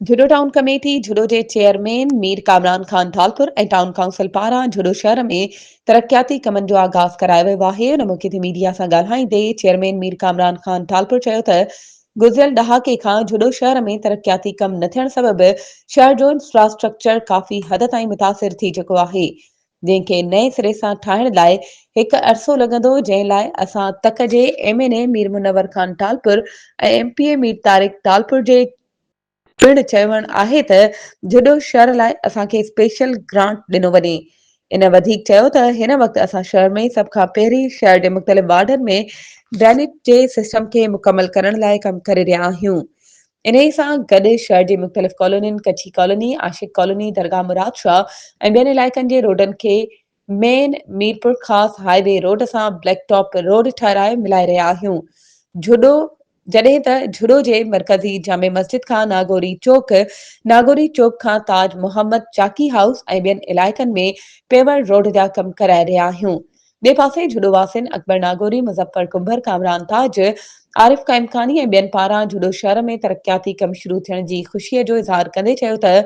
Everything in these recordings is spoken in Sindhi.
جهڏو ٽائون ڪميٽي جهڏو جي chairman Mir Kamran Khan Talpur ۽ town council پاران جهڏو شهر ۾ ترقياتي ڪمن جو آغاز ڪرايو ويو آهي. ان موقعي تي ميڊيا سان ڳالهائيندي چيئرمين مير ڪامران خان ٽالپر چيو ته گذريل ڏهاڪي کان جهڏو شهر ۾ ترقياتي ڪم نه ٿيڻ سبب شهر جو انفراسٽرڪچر ڪافي حد تائين متاثر ٿي چڪو آهي جنهن کي نئين سري سان ٺاهڻ لاء هڪ عرصو لڳندو جنهن لاء اسان تڪ جي M N A Mir Munawar Khan Talpur ۽ M P A Mir Tariq Talpur جي پڻ چوڻ آهي ته جهڏو شهر لاء اسان کي اسپيشل گرانٽ ڏنو وڃي. هن وڌيڪ چيو ته هن وقت اسان شهر ۾ سڀ کان پهرين شهر جي مختلف وارڊن ۾ ڊرينيج جي سسٽم کي مڪمل ڪرڻ لاء ڪم ڪري رهيا آهيون. انهي سان گڏ شهر جي مختلف ڪالونين ڪڇي ڪالوني، عاشق ڪالوني، درگاهه مراد شاهه ۽ ٻين علائقن جي روڊن کي مين ميرپورخاص هاء وي روڊ سان بليڪ ٽاپ روڊ ٺهرائي ملائي رهيا آهيون. جهڏو، جڏهن ته جهڏو جي مرڪزي جامع مسجد کان ناگوري چوڪ، ناگوري چوڪ کان تاج محمد چاڪي هائوس ۽ ٻين علائقن ۾ پيور روڊ جا ڪم ڪرائي رهيا آهيون. ٻئي پاسي جهڏو واسين اڪبر ناگوري، مظفر ڪنڀر، ڪامران تاج، عارف قائمخاني ۽ ٻين پاران جهڏو شهر ۾ ترقياتي ڪم شروع ٿيڻ جي خوشي جو اظهار ڪندي چيو ته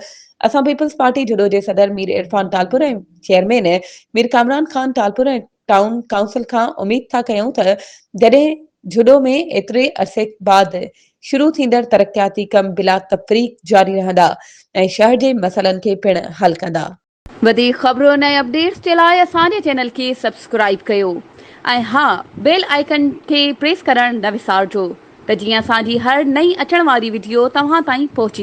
اسان پيپلز پارٽي جهڏو جي صدر Mir Irfan Talpur ۽ chairman Mir Kamran Khan Talpur ۽ town council کان اميد ٿا ڪيون ته جڏهن جهڏو ۾ ايتري عرصي بعد شروع ٿيندڙ ترقياتي ڪم بلا تفريق جاري رهندا ۽ شهر جي مسئلن کي پڻ حل ڪندا. وڌيڪ خبرن ۽ اپڊيٽس جي لاء اسان جي چينل کي سبسڪرائيب ڪيو ۽ ها بيل آئيڪن کي پريس ڪرڻ نه وسارجو ته جيئن اسان جي هر نئين اچڻ واري وڊيو توهان تائين پهچي.